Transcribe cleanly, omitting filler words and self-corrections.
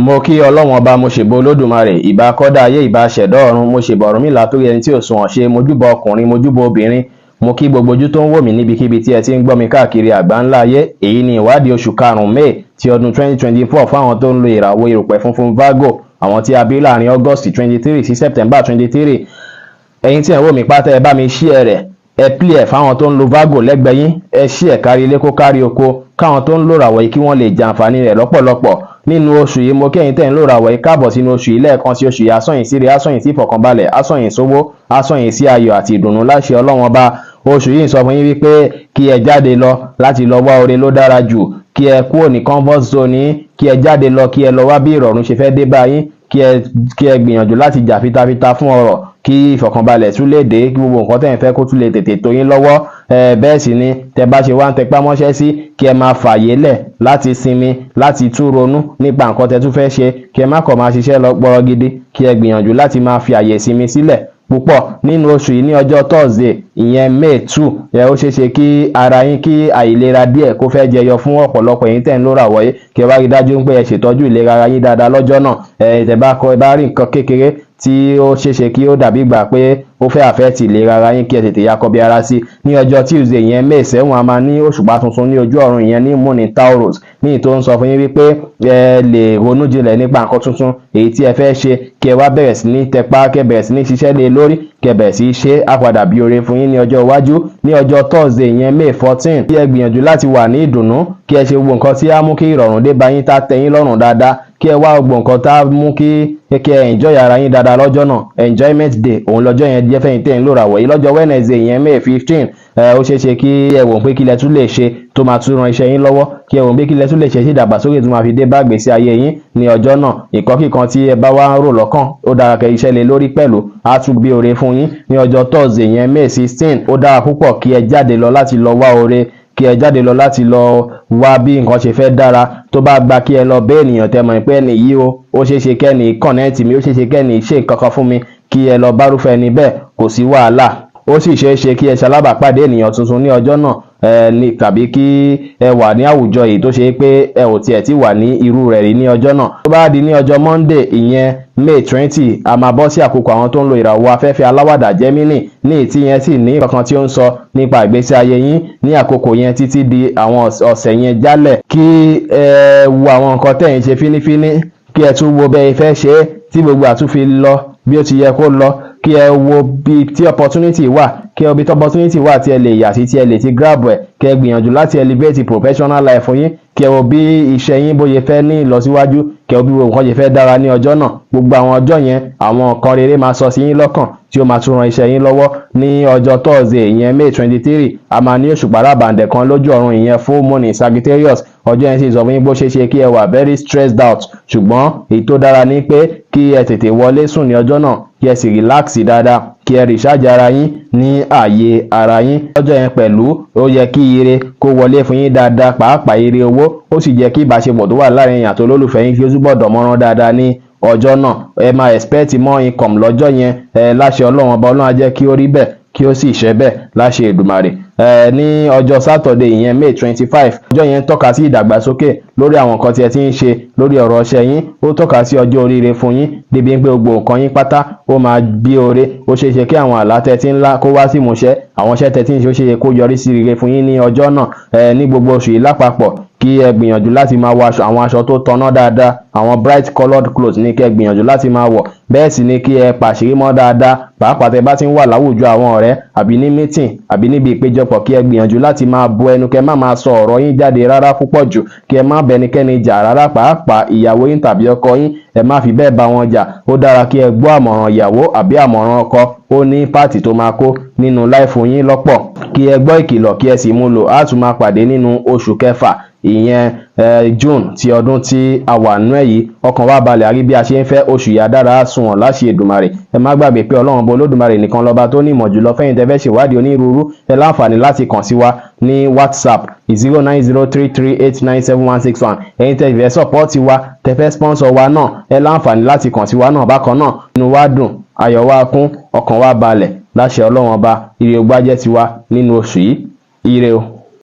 Mo kí Ọlọ́run Ọba, mo ṣèbà Olódùmarè, ìbà kọ́dá ayé, ìbà ṣẹ̀dá ọ̀run. Mo ṣèbà Ọ̀rúnmìlà tó rí ẹni tí ò sunwọ̀n ṣe. Mojúbà ọkùnrin, mojúbà obìnrin. Mo kí gbogbo ojú tó ń wò mí níbikíbi tí ẹ ti ń gbọ́ mi káàkiri àgbáńlá ayé. Èyí ni ìwádìí oṣù karùn-ún, May, ti ọdún 2024 fáwọn tó ń lo ìràwọ̀ erùpẹ̀ funfun Virgo, àwọn tí a bí láàrin August 23 sí September 23. Ẹ̀yin tí ẹ̀ ń wò mí pátá, ẹ bá mi share rẹ̀, ẹ play ẹ̀ fáwọn tó ń lo Virgo lẹ́gbẹ̀ẹ́ yín. Ẹ share ẹ̀ kárí ilé kó kárí oko, káwọn tó ń lò ràwọ̀ yìí kí wọ́n lè jàǹfààní rẹ̀ lọ́pọ̀lọpọ̀ nínú oṣù yìí. Mo kẹ́yìn tẹ́ ń lò ràwọ̀ yìí káàbọ̀ sínú oṣù yìí lẹ́ẹ̀kan sí. Oṣù yìí asọ̀yìn sí ire, asọ̀yìn sí ìfọ̀kànbalẹ̀, asọ̀yìn sówó, asọ̀yìn sí ayọ̀ àti ìdùnnú láṣẹ Ọlọ́run Ọba. Oṣù yìí ń sọ fún yín wípé kí ẹ jáde lọ láti lọ wá oore ló dára jù, kí ẹ kúrò ní comfort zone yín, kí ẹ jáde lọ, kí ẹ lọ wá bí ìrọ̀rùn ṣe fẹ́ dé bá yín, kí ẹ gbìyànjú láti jà fitafita fún ọrọ̀, kí ìfọ̀kànbalẹ̀ tún lè dé, kí gbogbo nǹkan tẹ̀ ń fẹ́ kó tún lè tètè tó yín lọ́wọ́. Bẹ́ẹ̀ sì ni tẹ bá ṣe wá ń tẹpá mọ́ṣẹ́ sí, kí ẹ máa fààyè lẹ̀ láti sinmi, láti tún ronú nípa nǹkan tẹ tún fẹ́ ṣe. Kí ẹ má kàn máa ṣiṣẹ́ lọ gbọ́rọ̀ gidi, kí ẹ gbìyànjú láti máa fi àyè sinmi sílẹ̀ púpọ̀ nínú oṣù yìí. Ní ọjọ́ Thursday, ìyẹn May 2, ẹ ó ṣeé ṣe kí ara yín, kí àìlera díẹ̀ kó fẹ́ jẹyọ fún ọ̀pọ̀lọpọ̀ ẹ̀yin tẹ̀ ń lóra wọ̀nyí. Kí ẹ wá rí dájú pé ẹ ṣètọ́jú ìlera ara yín dáadáa lọ́jọ́ náà. Ẹ tẹ́ bá kọ ẹ bá rí nǹkan kékeré tí ó ṣeéṣe kí ó dàbí ìgbà pé ó fẹ́ affect ìlera ara yín, kí ẹ tètè ya kọbi ara sí. Ní ọjọ́ Tuesday, ìyẹn May 7, a máa ní òṣùpá tuntun ní ojú ọ̀run, ìyẹn ní moon in Taurus, ní ìtò ń sọ fún yín wípé ẹ lè ronú jinlẹ̀ nípa nǹkan tuntun èyí tí ẹ fẹ́ ṣe, kí ẹ wá bẹ̀rẹ̀ sí ní tẹpá, kí ẹ bẹ̀rẹ̀ sí ní ṣiṣẹ́ lé lórí, kí ẹ bẹ̀rẹ̀ sí í ṣe á padà bí oore fún yín ní ọjọ́ iwájú. Ní ọjọ́ Thursday, ìyẹn May 14, kí ẹ gbìyànjú láti wà ní ìdùnnú, kí ẹ ṣe gbogbo nǹkan tí á mú kí ìrọ̀rùn dé bá yín, tá tẹ́ yín lọ́rùn dáadáa, kí ẹ wá gbogbo nǹkan tá mú kí ẹ enjoy ara yín dáadáa lọ́jọ́ náà. Enjoyment day òun lọ́jọ́ yẹn jẹ́ fẹ́yìn tẹ́ ń lò ràwọ̀ yìí. Lọ́jọ́ Wednesday, ìyẹn May 15, ó ṣeé ṣe kí ẹ wò pé kí lẹ tún lè ṣe tó máa tún ran iṣẹ́ yín lọ́wọ́, kí ẹ wò pé kí lẹ tún lè ṣe sí ìdàgbàsókè tó máa fi dé bá ìgbésí ayé yín ní ọjọ́ náà. Ìkọ́kíkan tí ẹ bá wá ń rò lọ́kàn, ó dára kẹ́ iṣẹ́ lé lórí pẹ̀lú, á tún gbé oore fún yín. Ní ọjọ́ Thursday, ìyẹn May 16, ó dára púpọ̀ kí ẹ jáde lọ láti lọ wá oore, kí ẹ jáde lọ láti lọ wá bí nǹkan ṣe fẹ́ dára. Tó bá gba kí ẹ lọ bẹ́ ènìyàn tẹ́ mọ̀ pé ẹni yìí o, ó ṣeé ṣe kẹ́ni connect mi, ó ṣeé ṣe kẹ́ni ṣe nǹkan kan fún mi, kí ẹ lọ bárúfẹ́ ẹni bẹ́ẹ̀, kò sí wàhálà. Ó sì ṣeé ṣe kí ẹ ṣalábàápàdé ènìyàn tuntun ní ọjọ́ náà ẹ ní, tàbí kí ẹ wà ní àwùjọ yìí tó ṣe pé ẹ ò tiẹ̀ ti wà ní irú rẹ̀ rí ní ọjọ́ náà. Tó bá di ní ọjọ́ Monday, ìyẹn May 20, a máa bọ́ sí àkókò àwọn tó ń lo ìràwọ̀ afẹ́fẹ́ aláwàdà Gemini, ní ìtí yẹn sì ní kankan tí ó ń sọ nípa ìgbésí ayé yín ní àkókò yẹn títí di àwọn ọ̀sẹ̀ yẹn jálẹ̀. Kí ẹ wo àwọn nǹkan tẹ̀ ń ṣe fínífíní, kí ẹ tún wo bẹ́ẹ̀ fẹ́ ṣe é tí gbogbo àtúnfi lọ bí ó ti yẹ kó lọ, kí ẹ wo bí tí opportunity wà, kí ẹ wo bí tí opportunity wà tí ẹ lè yà sí, tí ẹ lè ti grab ẹ, kí ẹ gbìyànjú láti elevate professional life yín, kí ẹ wo bí iṣẹ́ yín bóyá fẹ́ ní ìlọsíwájú, kí ẹ wo bí gbogbo nǹkan ṣe fẹ́ dára ní ọjọ́ náà. Gbogbo àwọn ọjọ́ yẹn, àwọn nǹkan rere máa sọ sí yín lọ́kàn tí ó máa tún ran iṣẹ́ yín lọ́wọ́. Ní ọjọ́ Thursday, ìyẹn May 23, a máa ní òṣùpá ràbàǹdẹ̀ kan lójú ọ̀run, ìyẹn full moon in Sagittarius. Ọjọ́ yẹn sì sọ fún yín bó ṣe ṣe kí ẹ wà very stressed out, ṣùgbọ́n èyí tó dára ni pé kí ẹ tètè wọlé sùn ní ọjọ́ náà, kí ẹ sì relax dáadáa, kí ẹ recharge ara yín ní ààyè ara yín. Lọ́jọ́ yẹn pẹ̀lú, ó yẹ kí ire kó wọlé fún yín dáadáa, pàápàá ire owó. Ó sì jẹ́ kí ìbáṣepọ̀ tó wà láàrin èèyàn àti olólùfẹ́ yín kí ó túbọ̀ dánmọ́rán dáadáa ní ọjọ́ náà. Ẹ máa expect more income lọ́jọ́ yẹn. Ẹ láṣẹ Ọlọ́run Ọba, Ọlọ́run á jẹ́ kí ó rí bẹ́ẹ̀, kí ó sì ṣẹ bẹ́ẹ̀ láṣẹ Èdùmàrè. Ẹ ní ọjọ́ Saturday, ìyẹn May 25, ọjọ́ yẹn ń tọ́ka sí ìdàgbàsókè lórí àwọn nǹkan tí ẹ ti ń ṣe lórí ọ̀rọ̀ ọṣẹ yín. Ó tọ́ka sí ọjọ́ oríire fún yín débi pé gbogbo nǹkan yín pátá ó máa bí oore. Ó ṣeé ṣe kí àwọn àlá tẹ́ ti ń lá kó wá sí ìmúṣẹ, àwọn iṣẹ́ tẹ́ ti ń ṣe, ó ṣeé ṣe kó yọrí sí rere fún yín ní ọjọ́ náà. Ẹ ní gbogbo oṣù yìí lápapọ̀, kí ẹ gbìyànjú láti máa wọ aṣọ, àwọn aṣọ tó tọ́nà dáadáa, àwọn bright coloured clothes ní kí ẹ gbìyànjú láti máa wọ̀. Bẹ́ẹ̀ sì ni kí ẹ pàṣírí mọ́ dáadáa, pàápàá tẹ́ bá ti ń wà láwùjọ àwọn ọ̀rẹ́ àbí ní meeting àbí níbi ìpéjọpọ̀, kí ẹ gbìyànjú láti máa bo ẹnu, kẹ́ má máa sọ ọ̀rọ̀ yín jáde rárá púpọ̀ jù, kí ẹ má bẹnikẹ́ni jà rárá, pàápàá ìyàwó yín tàbí ọkọ yín, ẹ má fi bẹ́ẹ̀ bá wọn jà. Ó dára kí ẹ gbọ́ àmọ̀ràn ìyàwó àbí àmọ̀ràn ọkọ, ó ní part tó máa kó nínú life yín lọ́pọ̀. Kí ẹ gbọ́ ìkìlọ̀, kí ẹ sì mú lò. Á tún máa pàdé nínú oṣù kẹfà, ìyẹn June ti ọdún tí a wà nínú ẹ̀ yìí. Ọkàn wa balẹ̀, àrí bí a ṣe ń fẹ́. Oṣù yìí adára sunwọ̀n láṣẹ Èdùmàrè. Ẹ má gbàgbé pé Ọlọ́run Ọba Olódùmarè nìkan lọ́ba tó ní ìmọ̀ jùlọ. Fẹ́yìn tẹ́ fẹ́ ṣèwádìí onírúurú, ẹ láǹfààní láti kàn sí wa ní WhatsApp 09033897161. Ẹ̀yin tẹ́ fẹ́ support wa, tẹ́ fẹ́ sponsor wa náà, ẹ láǹfààní láti kàn sí wa náà bákan náà. Inú wa dùn, ayọ̀ wa kún, ọkàn wa balẹ̀ láṣẹ Ọlọ́run Ọba. Ire ogbájẹ́ tiwa nínú oṣù yìí. Ire o.